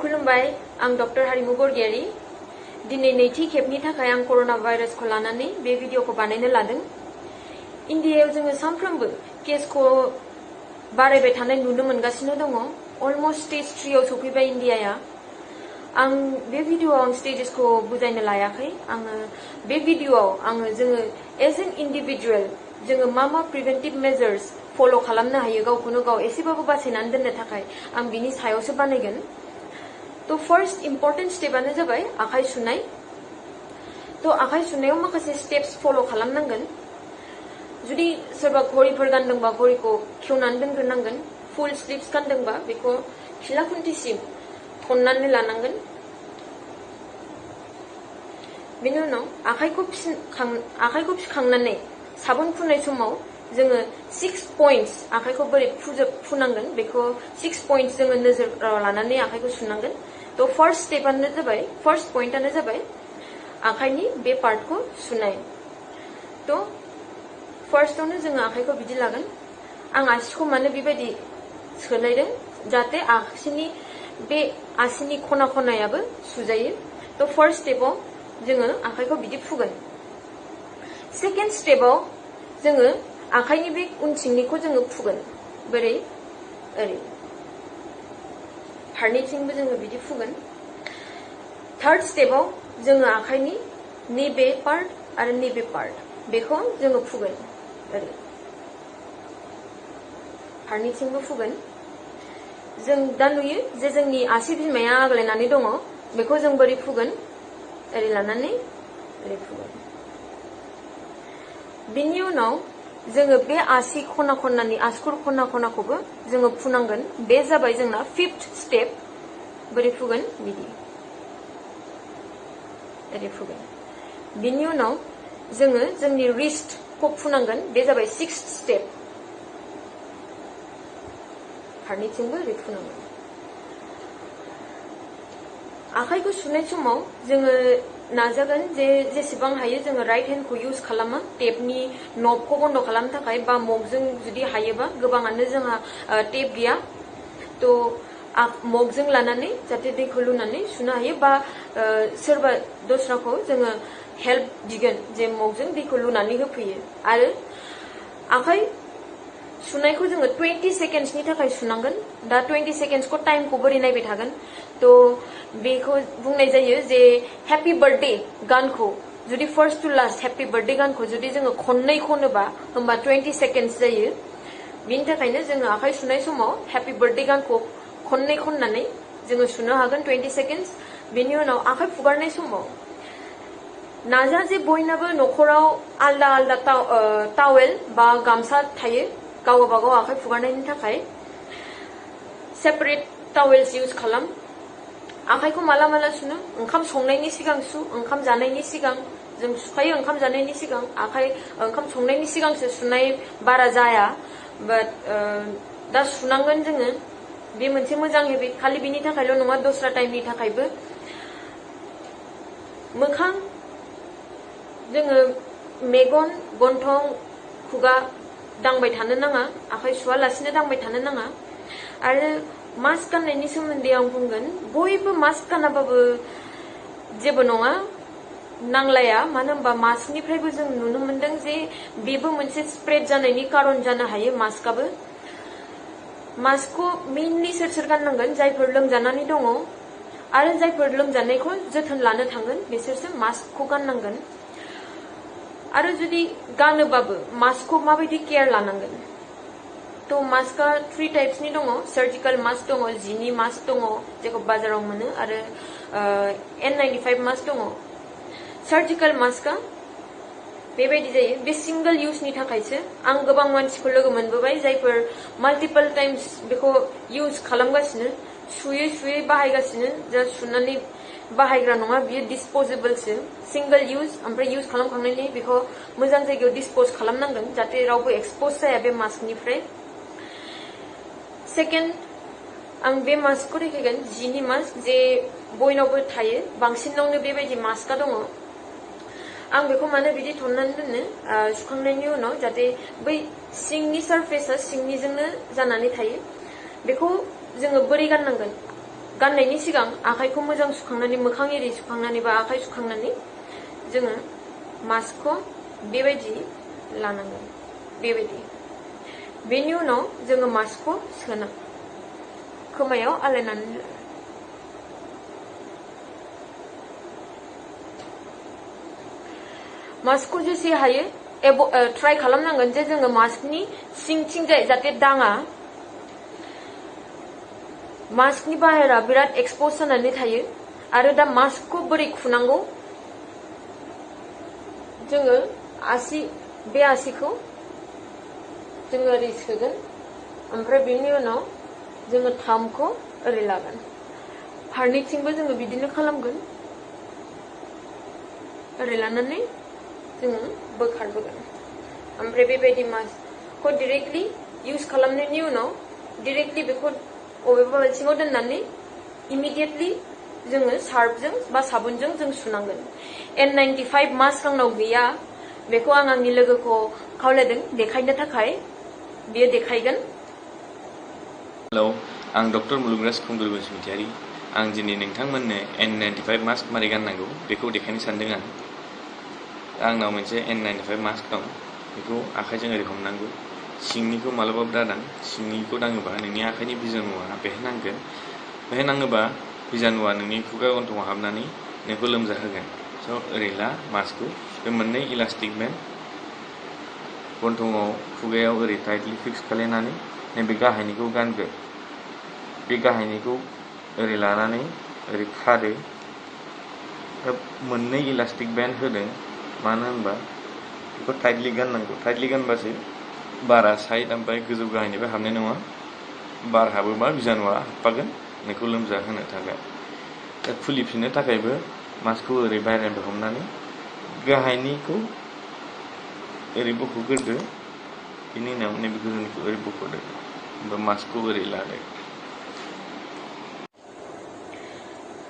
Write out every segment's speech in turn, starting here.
खुलुमबाय आं डक्टर हारिमु बरगयारी दिनै नैथि खेबनि थाखाय आं कोरोना भाइरासखौ लानानै बे भिडिअखौ बानायनो लादों। इन्डियायाव जोङो सानफ्रोमबो केसखौ बारायबाय थानाय नुनो मोनगासिनो दङ। अलमोस्ट स्टेज 3 आव सफैबाय इन्डियाया। आं बे भिडिअआव आं स्टेजेसखौ बुजायनो लायाखै। आङो बे भिडिअआव जोङो एज एन इन्डिभिजुअल जोङो मा प्रिभेन्टिभ मेजर्स फलो खालामनो हायो गावखौनो गाव एसेबाबो बासायनानै दोननो थाखाय आं बिनि सायावसो बानायगोन। तो फर्स्ट इम्पोर्टेन्ट स्टेपआनो जाबाय आखाइ सुनाय। तो आखाइ सुनायाव माखासे स्टेप्स फलो खालामनांगोन। जुदि सोरबा घड़ीफोर गानदोंबा घड़ीखौ खेवनानै दोनग्रोनांगोन। फुल स्लीव्स गानदोंबा बेखौ खिला खुन्थिसिम थन्नानै लानांगोन। बेनि उनाव आखाइखौ फिखांनानै साबोन फुननाय समाव जोङो 6 पॉइंट्स आखाइखौ बोरै फुनांगोन बेखौ 6 पॉइंट्स जोङो नोजोराव लानानै आखाइखौ सुनांगोन। तो फर्स्ट पॉइंटआनो जाबाय आखाइनि बे पार्टखौ सुनाय। तो फर्स्टआवनो जोङो आखाइखौ बिदि लागोन। आं आसिखौ माने बेबायदि सोलायदों जाहाथे बे आसिनि खनायाबो सुजायो। तो फर्स्ट स्टेपआव जोङो आखाइखौ बिदि फुगोन। सेकेन्ड स्टेपआव जोङो आखाइनि बे उनथिंनिखौ जोङो फुगोन। बोरै ओरै फारनैथिंबो जोङो बिदि फुगोन। थार्ड स्टेपआव जोङो आखाइनि नैबे पार्ट आरो नैबे पार्ट बेखौ जोङो फुगोन। ओरै फारनैथिंबो फुगोन। जों दा नुयो जे जोंनि आसि बिमाया आग्लायनानै दङ। बेखौ जों बोरै फुगोन? ओरै लानानै ओरै फुगोन। बिनि उनाव जोङो बे आसि खनानि आसुगुर खनाखौबो जोङो फुनांगोन। बे जाबाय जोंना फिफ्थ स्टेप। बोरै फुगोन? बिदि ओरै फुगोन। बिनि उनाव जोङो जोंनि रिस्टखौ फुनांगोन। बे जाबाय सिक्स्थ स्टेप। फारनैथिंबो ओरै फुनांगोन। आखाइखौ सुनाय समाव जोङो नाजागोन जे जेसेबां हायो जोङो राइट हेन्डखौ इउज खालामा टेपनि नबखौ बन्द खालामनो थाखाय बा मगजों जुदि हायोबा। गोबाङानो जोंहा टेप गैया। तो मगजों लानानै जाहाथे दैखौ लुनानै सुनो हायो बा सोरबा दस्राखौ जोङो हेल्प बिगोन जे मगजों दैखौ लुनानै होफैयो। आरो आखाइ सुनायखौ जोङो 20 सेकेन्ड्सनि थाखाय सुनांगोन। दा 20 सेकेन्ड्सखौ टाइमखौ बोरै नायबाय थागोन? तो बेखौ बुंनाय जायो जे हेपी बार्थडे गानखौ जुदि first to last happy birthday गानखौ जुदि जोङो खननै खनोबा होमबा 20 सेकेन्ड्स जायो। बिनि थाखायनो जोङो आखाइ सुनाय समाव हेपी बार्थडे गानखौ खननै खननानै जोङो सुनो हागोन 20 सेकेन्ड्स। बेनि उनाव आखाइ फुगारनाय समाव नाजा जे बयनाबो न'खराव आलदा आलदा टावेल बा गामसा थायो गावबा गाव आखाइ फुगारनायनि थाखाय। सेपारेट टावेल्स इउज खालाम। आखाइखौ माला सुनो? ओंखाम संनायनि सिगां सु, ओंखाम जानायनि सिगां जों सुखायो। ओंखाम जानायनि सिगां ओंखाम संनायनि सिगांसो सुनाय बारा जाया। बाट दा सुनांगोन जोङो। बे मोनसे मोजां हेबिट। खालि बिनि थाखायल' नङा दस्रा टाइमनि थाखायबो। मोखां जोङो मेगन, गन्थं, खुगा दांबाय थानो नाङा। आखाइ सुवालासिनो दांबाय थानो नाङा। आरो मास्क गाननायनि सोमोन्दै आं बुंगोन। बयबो मास्क गानाबाबो जेबो नङा, नांलाया। मानो होनबा मास्कनिफ्रायबो जों नुनो मोनदों जे बेबो मोनसे स्प्रेड जानायनि कारन जानो हायो मास्कआबो। मास्कखौ मेइनलि सोर गाननांगोन? जायफोर लोमजानानै दङ आरो जायफोर लोमजानायखौ जोथोन लानो थांगोन बिसोरसो मास्कखौ गाननांगोन। आरो जुदि गानोबाबो मास्कखौ माबायदि केयार लानांगोन? तो मास्कआ 3 टाइप्सनि दङ। सार्जिकल मास्क दङ, जिनि मास्क दङ जेखौ बाजाराव मोनो, आरो N95 मास्क दङ। सार्जिकल मास्कआ बेबायदि जायो। बे सिंगल इउजनि थाखायसो। आं गोबां मानसिखौ लोगो मोनबोबाय जायफोर माल्टिपल टाइम्स बेखौ इउज खालामगासिनो, सुयै बाहायगासिनो। जा सुनानै बाहायग्रा नङा, बियो डिसपोजेबलसो। Single use. ओमफ्राय इउज खालामखांनायनि बेखौ मोजां जायगायाव डिसपोज खालामनांगोन जाहाथे रावबो एक्सपोज जाया बे मास्कनिफ्राय। सेकेन्ड आं बे मास्कखौ देखायगोन, जिनि मास्क जे बयनावबो थायो। बांसिनावनो बेबायदि मास्कआ दङ। आं बेखौ मानो बिदि थन्नानै दोनो सुखांनायनि उनाव जाहाथे बै सिंनि सारफेसआ सिंनिजोंनो जानानै थायो। बेखौ जोङो बोरै गाननांगोन? गाननायनि सिगां आखाइखौ मोजां सुखांनानै मोखां एरि सुखांनानै बा आखाइ सुखांनानै जोङो मास्कखौ बेबायदि लानांगोन बेबायदि बेनि उनाव जोङो मास्कखौ सोना खोमायाव आलायनानै मास्कखौ जेसे हायो ट्राई खालामनांगोन जे जोङो मास्कनि सिंथिंजाय जाहाथे दाङा मास्कनि बाहेरा बिराद एक्सपोज जानानै थायो आरो दा मास्कखौ बोरै खुनांगौ जोङो आसि बे आसिखौ जोङो ओरै सोगोन ओमफ्राय बेनि उनाव जोङो थामखौ ओरै लागोन फारनैथिंबो जोङो बिदिनो खालामगोन ओरै लानानै जोङो बोखारबोगोन ओमफ्राय बेबायदि मास्कखौ डाइरेक्टली इउज खालामनायनि उनाव डाइरेक्टली बेखौ अबेबा बाल्थिङाव दोननानै इमिडिएटली जोङो सार्फजों बा साबुनजों जों सुनांगोन N95 मास्क आंनाव गैया बेखौ आं आंनि लोगोखौ खावलायदों देखायनो थाखाय बियो देखायगोन हेलौ आं डक्टर मुलुगराज खुंगुर बसुमतारी आं दिनै नोंथांमोननो N95 मास्क मारै गाननांगौ बेखौ देखायनो सानदों आंनाव मोनसे N95 मास्क दं बेखौ आखाइजों ओरै हमनांगौ सिंनिखौ मालाबाबो दादां सिंनिखौ दाङोबा नोंनि आखाइनि बिजानुआ बेहाय नांगोन बेहाय नाङोबा बिजानुआ नोंनि खुगा गन्थंआव हाबनानै नोंखौ लोमजाहोगोन स' ओरै ला मास्कखौ बे मोननै इलास्टिक बेन्ड गन्थंआव खुगायाव ओरै टाइटलि फिक्स खालायनानै नैबे गाहायनिखौ गानगोन बे गाहायनिखौ ओरै लानानै ओरै खादो मोननै इलास्टिक बेन्ड होदों मानो होनबा बेखौ टाइटलि गाननांगौ टाइटलि गानबासो बारा साइड ओमफ्राय गोजौ गाहायनिफ्राय हाबनाय नङा बार हाबोबा बिजानुआ हाबफागोन नोंखौ लोमजाहोनो थाखाय दा खुलिफिननो थाखायबो मास्कखौ ओरै बायरानिफ्राय हमनानै गाहायनिखौ ओरै बख'ग्रोदो बेनि उनाव नैबे गोजौनिखौ ओरै बख'दो ओमफ्राय मास्कखौ ओरै लादो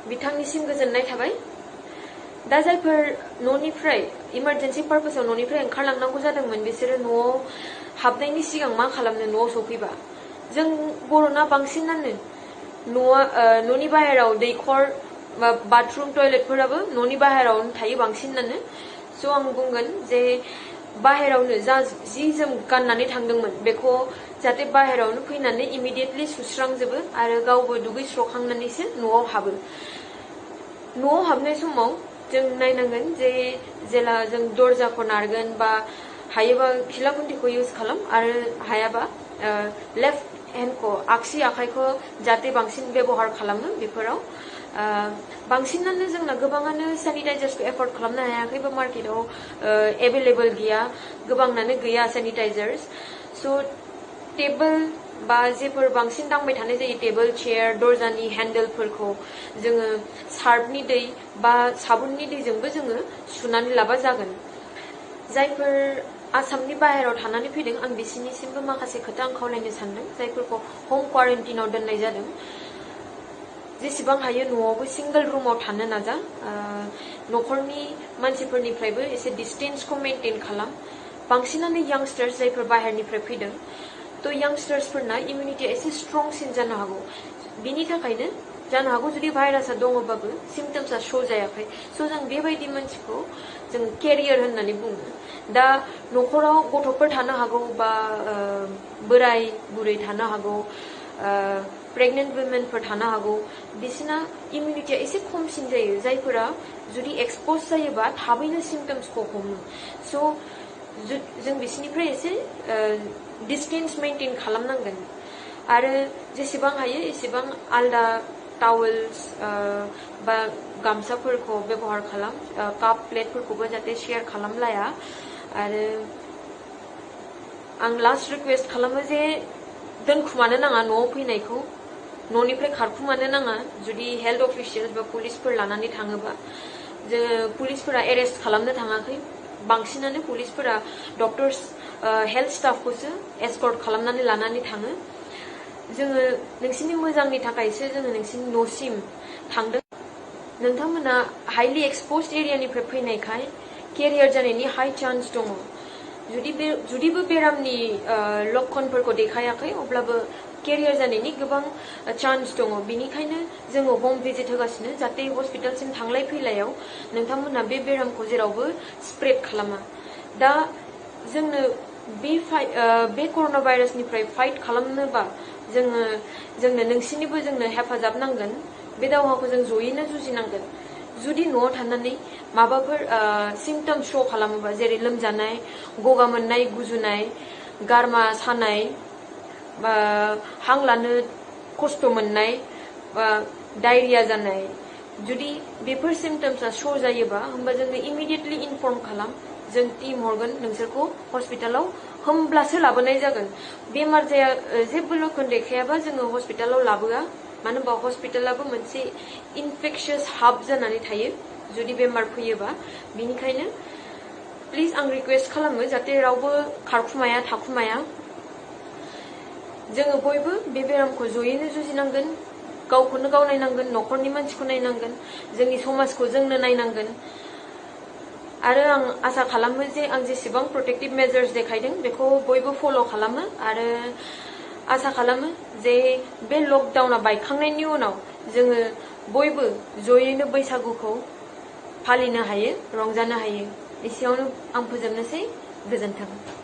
बिथांनिसिम गोजोननाय थाबाय दा जायफोर न'निफ्राय इमारजेन्सि पारपसाव न'निफ्राय ओंखारलांनांगौ जादोंमोन बिसोरो न'आव हाबनायनि सिगां मा खालामनो न'आव सफैबा जों बर'ना बांसिनानो न'नि बाहेराव दैखर बा बाथरुम टयलेटफोराबो न'नि बाहेरावनो थायो बांसिनानो स' आं बुंगोन जे बाहेरावनो जा जि जोम गाननानै थांदोंमोन बेखौ जाहाथे बाहेरावनो फैनानै इमिडिएटली सुस्रांजोबो आरो गावबो दुगैस्रखांनानैसो न'आव हाबो न'आव हाबनाय समाव जों नायनांगोन जे जेला जों दरजाखौ नारगोन बा हायोबा खिला खुन्थिखौ इउज खालाम आरो हायाबा लेफ्ट हेन्डखौ आगसि आखाइखौ जाहाथे बांसिन बेबहार खालामो बेफोराव बांसिनानो जोंना गोबाङानो सेनिटाइजार्सखौ एफर्ड खालामनो हायाखै बा मार्केटाव एभेलेबल गैया गोबाङानो गैया सेनिटाइजार्स स' टेबोल बा जेफोर बांसिन दांबाय थानाय जायो टेबोल चेयार दरजानि हेन्डेलफोरखौ जोङो सार्फनि दै बा साबुननि दैजोंबो जोङो सुनानै लाबा जागोन जायफोर आसामनि बाहेराव थानानै फैदों आं बिसिनिसिमबो माखासे खोथा आं खावलायनो सानदों जायफोरखौ हम क्वारेन्टाइनाव दोननाय जादों जेसेबां हायो न'आवबो सिंगल रुमाव थानो नाजा न'खरनि मानसिफोरनिफ्रायबो एसे डिस्टेन्सखौ मेनटेन खालाम बांसिनानो यांगस्टार्स जायफोर बाहेरनिफ्राय फैदों थ' यांगस्टार्सफोरना इमिउनिटिया एसे स्ट्रंसिन जानो हागौ बिनि थाखायनो जानो हागौ जुदि भाइरासआ दङबाबो सिम्पटम्सआ शो जायाखै स' जों बेबायदि मानसिखौ जों केरियार होननानै बुङो दा न'खराव गथ'फोर थानो हागौ बा बोराय बुरै थानो हागौ प्रेगनेन्ट वुमेनफोर थानो हागौ बिसिना इमिउनिटिया एसे खमसिन जायो जायफोरा जुदि एक्सप'ज जायोबा थाबैनो सिम्पटम्सखौ हमो स' जों बिसिनिफ्राय एसे डिस्टेन्स मेनटेन खालामनांगोन आरो जेसेबां हायो एसेबां आलदा टावेल्स बा गामसाफोरखौ बेबहार खालाम काप प्लेटफोरखौबो जाहाथे शेयार खालामलाया आरो आं लास्ट रिक्वेस्ट खालामो जे दोनखुमानो नाङा न'आव फैनायखौ न'निफ्राय खारखुमानो नाङा जुदि हेल्थ अफिसियेल्स बा पुलिसफोर लानानै थाङोबा पुलिसफोरा एरेस्ट खालामनो थाङाखै बांसिनानो पुलिसफोरा डक्टर्स हेल्थ स्टाफखौसो एस्कर्ट खालामनानै लानानै थाङो जोङो नोंसिनि मोजांनि थाखायसो जोङो नोंसिनि न'सिम थांदों नोंथांमोना हाइलि एक्सप'ज्ड एरियानिफ्राय फैनायखाय केरियार जानायनि हाई चान्स दङ जुदिबो बेरामनि लक्षणफोरखौ देखायाखै अब्लाबो केरियार जानायनि गोबां चान्स दङ बेनिखायनो जोङो हम भिजिट होगासिनो जाहाथे हस्पिटालसिम थांलाय फैलायाव नोंथांमोना बे बेरामखौ जेरावबो स्प्रेड खालामा दा जोंनो बे कर'ना भाइरासनिफ्राय फाइट खालामनोबा जोंनो नोंसिनिबो जोंनो हेफाजाब नांगोन बे दावहाखौ जों जयैनो जुजिनांगोन जुदि न'आव थानानै माबाफोर सिम्पटम्स श' खालामोबा जेरै लोमजानाय गगा मोननाय गुजुनाय गारमा सानाय बा हां लानो खस्थ' मोननाय बा डायरिया जानाय जुदि बेफोर सिम्पटम्सआ श' जायोबा होमबा जोंनो इमिडिएटलि इनफर्म खालाम जों टीम हरगोन नोंसोरखौ हस्पिटालाव होमब्लासो लाबोनाय जागोन बेमार जाया जेबो लक्षण देखायाबा जोङो हस्पिटालाव लाबोआ मानो होनबा हस्पिटालाबो मोनसे इनफेक्शियास हाब जानानै थायो जुदि बेमार फैयोबा बिनिखायनो प्लिज आं रिक्वेस्ट खालामो जाहाथे रावबो खारखुमाया थाखुमाया जोङो बयबो बे बेरामखौ जयैनो जुजिनांगोन गावखौनो गाव नायनांगोन न'खरनि मानसिखौ नायनांगोन जोंनि समाजखौ जोंनो नायनांगोन आरो आं आसा खालामो जे आं जेसेबां प्रोटेक्टिभ मेजार्स देखायदों बेखौ बयबो फल' खालामो आरो आसा खालामो जे बे लकडाउना बायखांनायनि उनाव जोङो बयबो जयैनो बैसागुखौ फालिनो हायो रंजानो हायो एसेयावनो आं फोजोबनोसै गोजोन्थों